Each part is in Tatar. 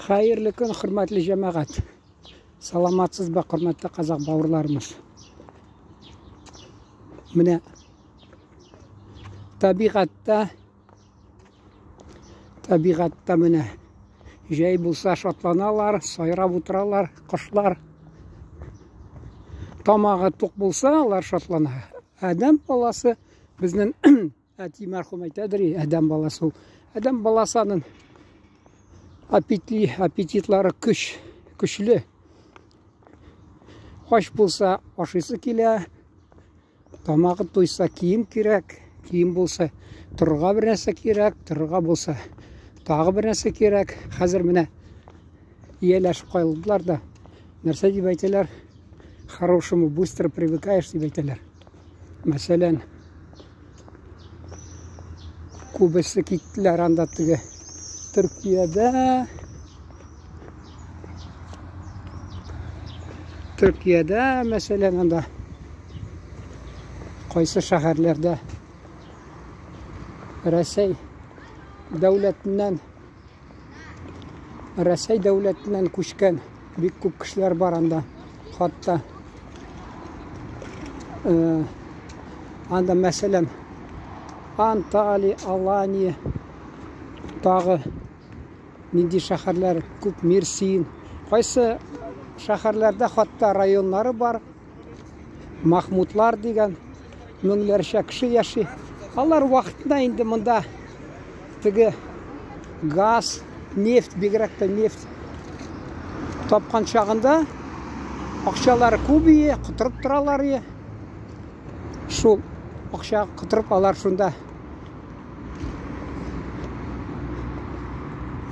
Хәерле көн, хөрмәтле җәмәгать. Саламатсызбы, хөрмәтле казак бауырларымыз. Менә табигатьтә табигатьтә менә җәй булса шатланалар, сайрап утыралар, кошлар. Тамагы тук булса, алар шатлана. Адәм баласы безнең әти мәрхүм әйтәдер, адәм баласы ул. Адәм баласы аның аппетитли, аппетитлары көч, көчле. Ач булса, ашыйсы килә. Тамагы туйса, кием кирәк. Кием булса, торырга бер нәрсә кирәк, торырга булса, тагы бер нәрсә кирәк. Хәзер менә ияләшеп калдылар да. Нәрсә дип әйтәләр? Хорошему быстро привыкаешь дип әйтәләр. Мәсәлән, күбесе киттеләр анда теге Төркиядә. Төркиядә, мәсәлән, анда кайсы шәһәрләрдә Рәсәй дәүләтеннән Рәсәй дәүләтеннән күчкән бик күп кешеләр бар анда. Хатта э, анда мәсәлән Анталия, Алания, тагы нинди шәһәрләр күп, Мерсин. Кайсы шәһәрләрдә хатта районнары бар. Махмутлар дигән меңләрчә кеше яши. Алар вакытында инде монда теге газ, нефть, бигрәк тә нефть тапкан чагында акчалары күп ие, котырып торалар ие. Шул акча котырып алар шунда.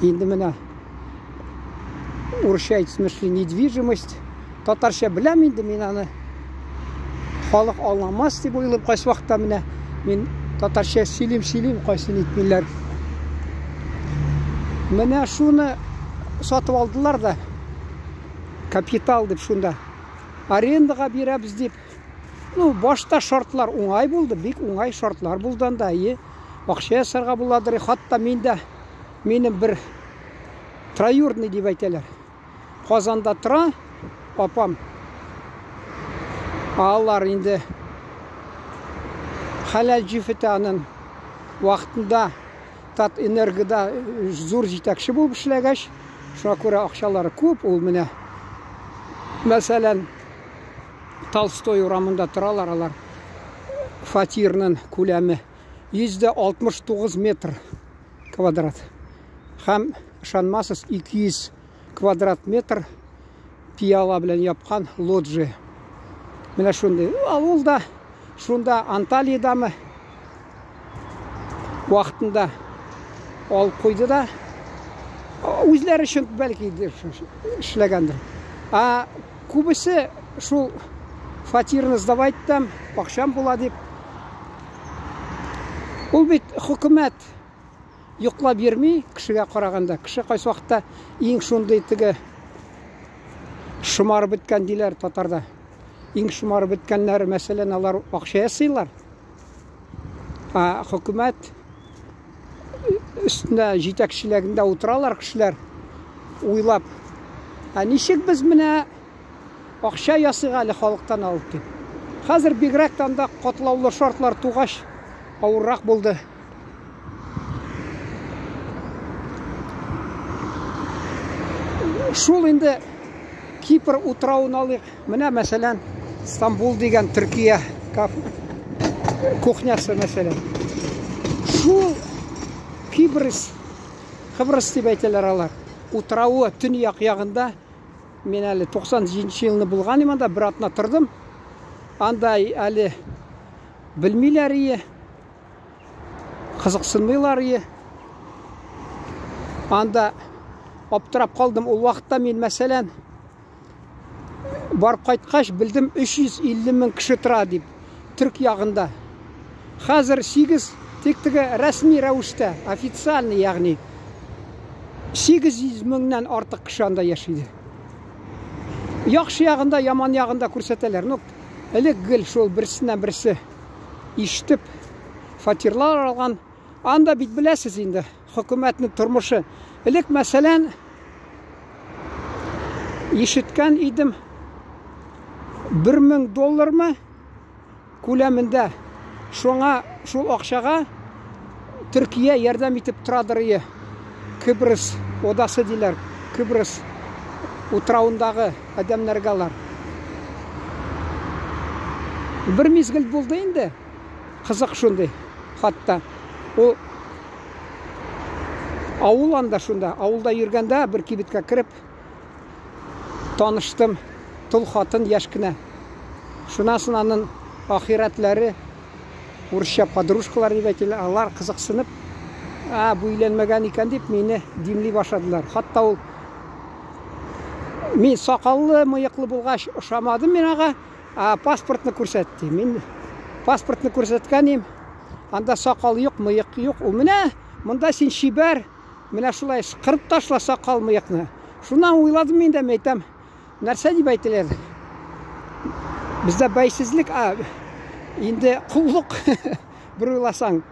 Инде менә урысча әйтмешли недвижимость. Татарча беләм инде мин аны. Халык аңламас дип уйлыйм кайсы вакытта менә мин татарча сөйлим, сөйлим, кайсы нитмиләр. Менә шуны сатып алдылар да капитал дип шунда арендага бирәбез дип. Ну, башта шартлар уңай булды, бик уңай шартлар булды анда, әйе. Акча ясарга буладыр, хатта мин дә минем бер троюродный дип әйтәләр. Казанда тора апам. Алар инде хәләл җефете аның вакытында Татэнергода зур җитәкче булып эшләгәч, шуңа күрә акчалары күп, ул менә мәсәлән Толстой урамында торалар алар. Фатирның күләме 169 метр квадрат. Һәм ышанмасыз 200 квадрат метр пиала белән япкан лоджия. Менә шундый. Ул да шунда Анталиядәме вакытында алып куйды да үзләре өчен бәлки эшләгәндер. Ә күбесе шул фатирны сдавать итәм, акчам була дип. Ул бит хөкүмәт йоклап йөрми кешегә караганда. Кеше кайсы вакытта иң шундый теге шомарып беткән диләр татарда. Иң шомарып беткәннәре, мәсәлән, алар акча ясыйлар. Ә хөкүмәт өстендә җитәкчелегендә утыралар кешеләр уйлап. Ә ничек без менә акча ясыйк әле халыктан алып дип. Хәзер бигрәк тә анда катлаулы шартлар тугач авыррак булды. Шул инде Кипр утравын алыйк. Менә мәсәлән, Стамбул дигән Төркия кухнясы мәсәлән. Шул Кибрис, Кыбрыс дип әйтәләр алар. Утравы төньяк ягында. Мин әле 97 елны булган идем анда, бер атна тордым. Анда әле белмиләр ие. Кызыксынмыйлар ие. Анда аптырап калдым. Ул вакытта мин, мәсәлән, барып кайткач белдем 350 мең кеше тора дип төрк ягында. Хәзер 8 тик теге рәсми рәвештә, официальный ягъни 800 меңнән артык кеше анда яши. Яхшы ягында, яман ягында күрсәтәләр. Ну, элек гел шул берсеннән берсе ишетеп фатирлар алган. Анда бит беләсез инде, хөкүмәтнең тормышы. Элек, мәсәлән, Ишеткән идем, 1000 доллармы күләмендә шуңа шул акчага Төркия ярдәм итеп торадыр ие. Кыбрыс одасы диләр. Кыбрыс утравындагы адәмнәргә алар. Бер мизгел булды инде. Кызык шундый. Хатта ул авыл анда шунда. Авылда йөргәндә бер кибеткә кереп таныштым. Тол хатын яшь кенә. Шуннан соң аның ахирәтләре, урысча подружкалар дип әйтелә, алар кызыксынып, а, бу өйләнмәгән икән дип мине димли башладылар. Хатта ул мин сакаллы, мыеклы булгач ошамадым мин ага, а паспортны күрсәтте. Мин паспортны күрсәткән идем. Анда сакал юк, мыек юк. Ул менә монда син чибәр, менә шулай кырып ташла сакал мыекны. Шуннан уйладым мин дә, әйтәм, нәрсә дип әйтелер? Бездә бәйсезлек, а инде коллык. Бер уйласаң,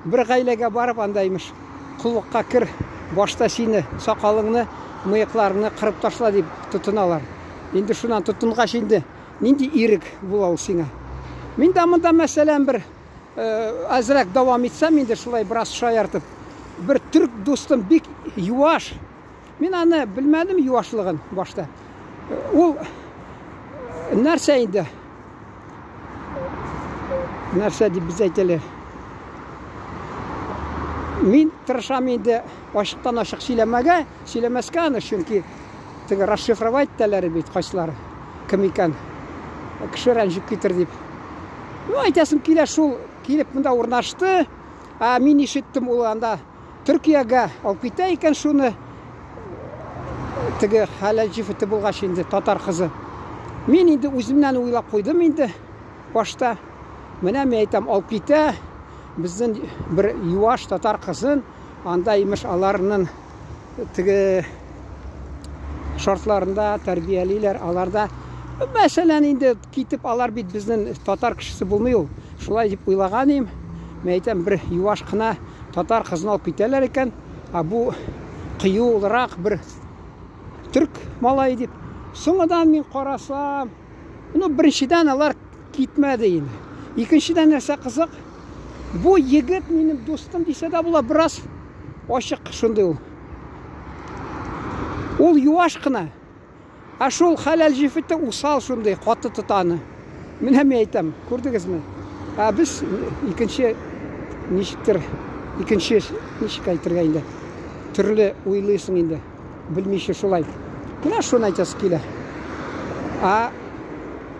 бер гаиләгә барып анда имеш, коллыкка кер, башта сине, сакалыңны, мыекларыңны кырып ташла дип тотыналар. Инде шуннан тотынгач инде нинди ирек була ул сиңа? Мин дә монда, мәсәлән, бер әзрәк дәвам итсәм инде шулай бераз шаяртып, бер төрк дустым бик юаш. Мин аны белмәдем юашлыгын башта. Ул нәрсә инде? Нәрсә дип без әйтәләр? Мин тырышам инде ачыктан ачык сөйләмәгә, сөйләмәскә аны, чөнки теге расшифровать итәләр бит кайсылары кем икән. Кеше рәнҗеп китер дип. Ну, әйтәсем килә, шул килеп монда урнашты. Ә мин ишеттем, ул анда Төркиягә алып китә икән шуны. Теге хәләл җефете булгач инде татар кызы. Мин инде үземнән уйлап куйдым инде башта. Менә мин әйтәм, алып китә безнең бер юаш татар кызын. Анда имеш аларның теге шартларында тәрбиялиләр. Аларда мәсәлән инде китеп алар бит безнең татар кешесе булмый ул. Шулай дип уйлаган идем. Мин әйтәм, бер юаш кына татар кызын алып китәләр икән, ә бу кыюлырак бер төрк малае дип. Соңыдан мин карасам, ну, беренчедән алар китмәде инде. Икенчедән нәрсә кызык, бу егет минем дустым дисә дә була, бераз ачык шундый ул. Ул юаш кына. Ә шул хәләл җефете усал шундый, каты тота аны. Менә мин әйтәм, күрдегезме? Ә без икенче ничектер, икенче ничек әйтергә инде? Төрле уйлыйсың инде, белмичә шулай. Менә шуны әйтәсе килә. Ә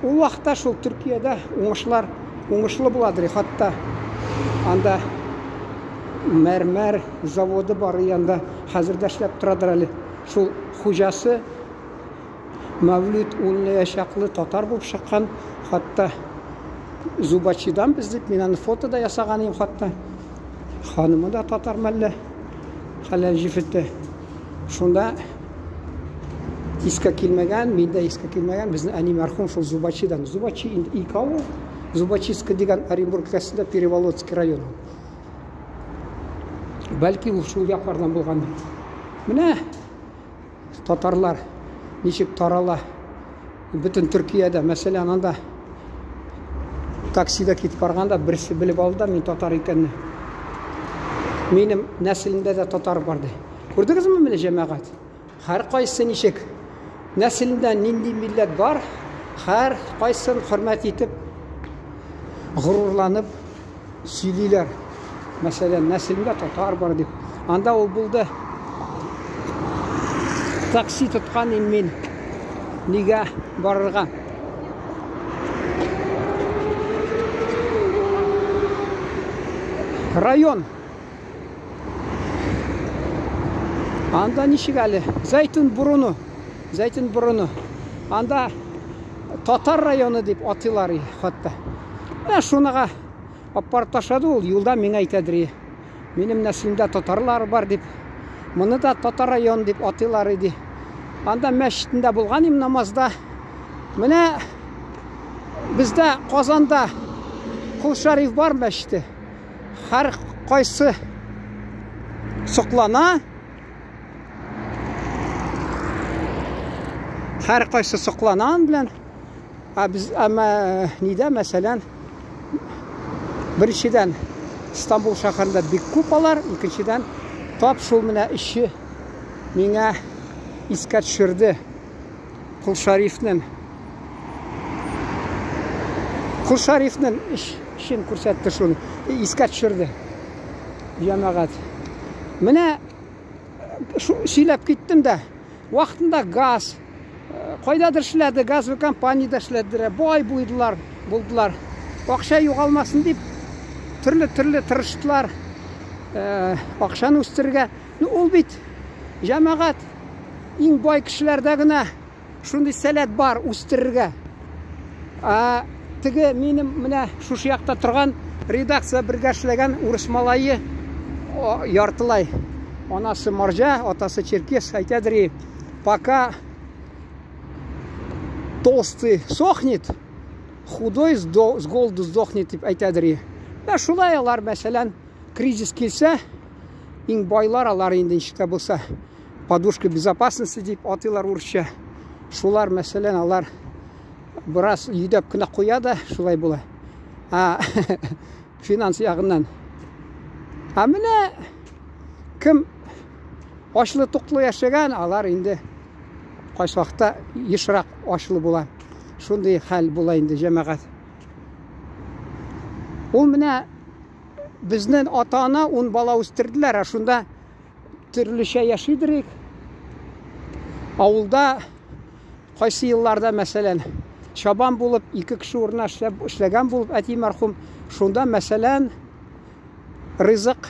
ул вакытта шул Төркиядә уңышлар уңышлы буладыр, хатта анда мәрмәр заводы бар янда хәзер дә эшләп торадыр әле. Шул хуҗасы Мәвлүд унлыячаклы татар булып чыккан, хатта Зубачидан без дип, мин аны фото да ясаган идем хатта. Ханымы да татар мәллә, хәләл җефете. Шунда искә килмәгән, мин дә искә килмәгән, безнең әни мәрхүм шул Зубачидан. Зубачи инде ике авыл. Зубачийский дигән Оренбург өлкәсендә Переволоцкий районы. Бәлки ул шул яклардан булгандыр. Менә татарлар ничек тарала бөтен Төркиядә. Мәсәлән, анда таксида китеп барганда берсе белеп алды да мин татар икәнне. Минем нәселемдә дә татар бар ди. Күрдегезме менә җәмәгать? Һәр кайсы ничек нәселендә нинди милләт бар, һәр кайсын хөрмәт итеп, горурланып сөйлиләр. Мәсәлән, нәселемдә татар бар дип. Анда ул булды. Такси тоткан инде мин. Нигә барырга? Район. Анда ничек әле? Зәйтүн буруну. Зәйтүн буруну. Анда татар районы дип атыйлар хатта. Менә шунага аппарат ташлады ул, юлда миңа әйтәдер. Минем нәселемдә татарлар бар дип. Моны да татар районы дип атыйлар иде. Анда мәчетендә булган идем намазда. Менә бездә Казанда Кол Шәриф бар мәчете. Һәр кайсы соклана. Һәркайсы соклана аның белән. Ә без әмма нидә, мәсәлән, беренчедән, Стамбул шәһәрендә бик күп алар, икенчедән, тап шул менә эче миңа искә төшерде Кол Шарифнең Кол Шарифнең эшен күрсәтте шуны, искә төшерде. Җәмәгать. Менә сөйләп киттем дә. Вакытында газ, кайдадыр эшләде, газовый компаниядә эшләделәр, бай буйдылар, булдылар. Акча югалмасын дип, төрле-төрле тырыштылар, акчаны үстерергә. Ну, ул бит җәмәгать иң бай кешеләрдә генә шундый сәләт бар үстерергә. Ә теге минем менә шушы якта торган редакция бергә эшләгән урыс малае яртылай. Анасы марҗа, атасы черкес, әйтәдер, пока толстый сохнет, худой с голоду сдохнет, дип әйтәдер. Менә шулай алар, мәсәлән, кризис килсә, иң байлар алар инде ничек тә булса подушка безопасности дип атыйлар урысча. Шулар, мәсәлән, алар бераз йөдәп кенә куя да, шулай була. А финанс ягыннан. А менә кем ачлы-туклы яшәгән, алар инде кайсы вакытта ешрак ачлы була. Шундый хәл була инде, җәмәгать. Ул менә безнең ата-ана ун бала үстерделәр, ә шунда төрлечә яшидерик. Авылда кайсы елларда, мәсәлән, чабан булып, ике кеше урынына эшләп, эшләгән булып, әти мәрхүм, шунда, мәсәлән, ризык.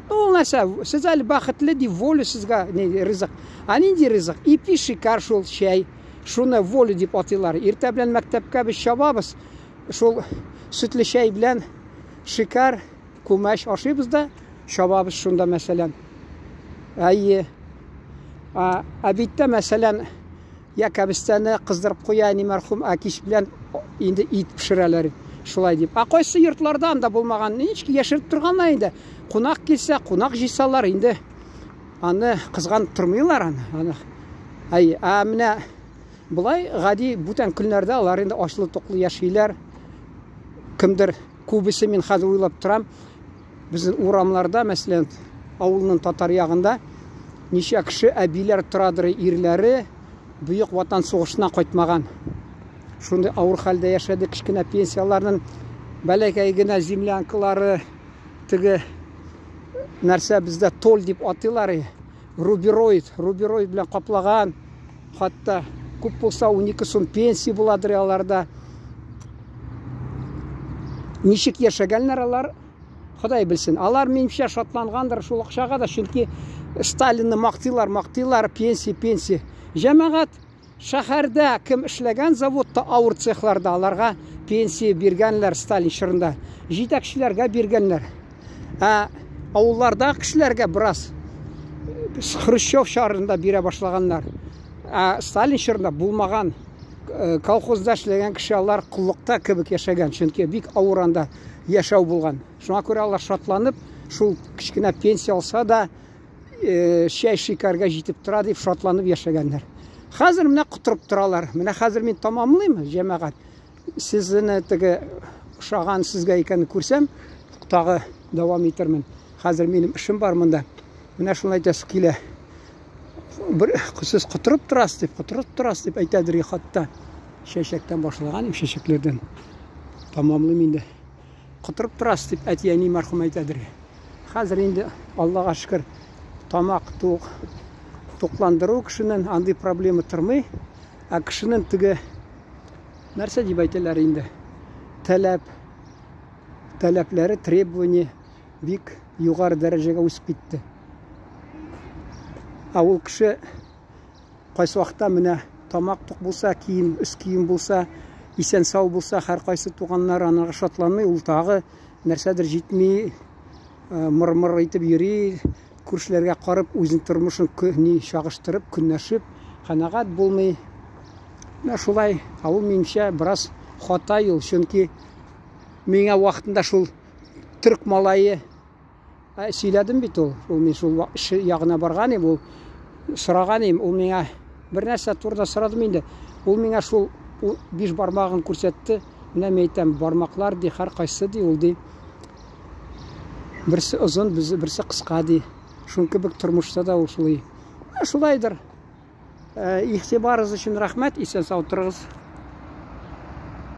Ну, ул нәрсә, сез әле бәхетле ди, воля сезгә ни, ризык. Ә нинди ризык? Ипи, шикәр шул, чәй. Шуны воля дип атыйлар. Иртә белән мәктәпкә без чабабыз, шул сөтле чәй белән шикәр, күмәч ашыйбыз да, чабабыз шунда, мәсәлән. Әйе. Ә, обедта, мәсәлән, я кәбестәне кыздырып куя әни мәрхүм, ә кич белән инде ит пешерәләр. Шулай дип. Ә кайсы йортларда анда булмаган, ничек яшереп торганнар инде. Кунак килсә, кунак җыйсалар инде. Аны кызганып тормыйлар аны. Аны. Әйе, ә менә болай гади бүтән көннәрдә алар инде ачлы-туклы яшиләр. Кемдер күбесе мин хәзер уйлап торам, безнең урамнарда, мәсәлән, авылның татар ягында ничә кеше әбиләр торадыр, ирләре Бөек Ватан сугышыннан кайтмаган. Шундый авыр хәлдә яшәде, кечкенә пенсияләрнең бәләкәй генә землянкалары, теге нәрсә бездә толь дип атыйлар, рубероид, рубероид белән каплаган, хатта күп булса 12 сум пенсия буладыр аларда. Ничек яшәгәннәр алар, Ходай белсен. Алар минемчә шатлангандыр шул акчага да, чөнки Сталинны мактыйлар, мактыйлар, пенсия, пенсия. Җәмәгать, шәһәрдә кем эшләгән заводта, авыр цехларда, аларга пенсия биргәннәр Сталин чорында. Җитәкчеләргә биргәннәр. Ә авылларда кешеләргә бераз Хрущев чорында бирә башлаганнар. Ә Сталин чорында булмаган. Колхозда эшләгән кеше алар коллыкта кебек яшәгән, чөнки бик авыр анда яшәү булган. Шуңа күрә алар шатланып, шул кечкенә пенсия алса да, чәй шикәргә җитеп тора дип шатланып яшәгәннәр. Хәзер менә котырып торалар. Менә хәзер мин тамамлыйм, җәмәгать. Сезне теге ошаган сезгә икәнен күрсәм, тагы дәвам итермен. Хәзер минем эшем бар монда. Менә шуны әйтәсе килә. Бер сез котырып торасыз дип, котырып торасыз дип әйтәдер хатта. Чәчәктән башлаган, чәчәкләрдән тамамлыйм инде. Котырып торасыз дип әти-әни мәрхүм әйтәдер. Хәзер инде Аллага шөкер, тамак тук, тукландыру кешенең андый проблема тормый. Ә кешенең теге нәрсә дип әйтәләр инде? Таләп, таләпләре, требование бик югары дәрәҗәгә үсеп китте. Ә ул кеше кайсы вакытта менә тамак тук булса, кием, өс кием булса, исән сау булса, һәркайсы туганнары анарга шатланмый, ул тагы нәрсәдер җитми, мыр-мыр итеп йөри, күршеләргә карап, үзенең тормышын ни чагыштырып, көнләшеп, канәгать булмый. Менә шулай, ә ул минемчә бераз хата юл, чөнки миңа вакытында шул төрк малае сөйләдем бит ул, ул мин шул эш ягына барган идем, ул сораган идем, ул миңа Бер нәрсә турында сорадым инде. Ул миңа шул биш бармагын күрсәтте. Менә мин әйтәм, бармаклар ди, һәркайсы ди, ул ди. Берсе озын, берсе кыска ди. Шуның кебек тормышта да ул шулай. Шулайдыр. Игътибарыгыз өчен рәхмәт, исән сау торыгыз.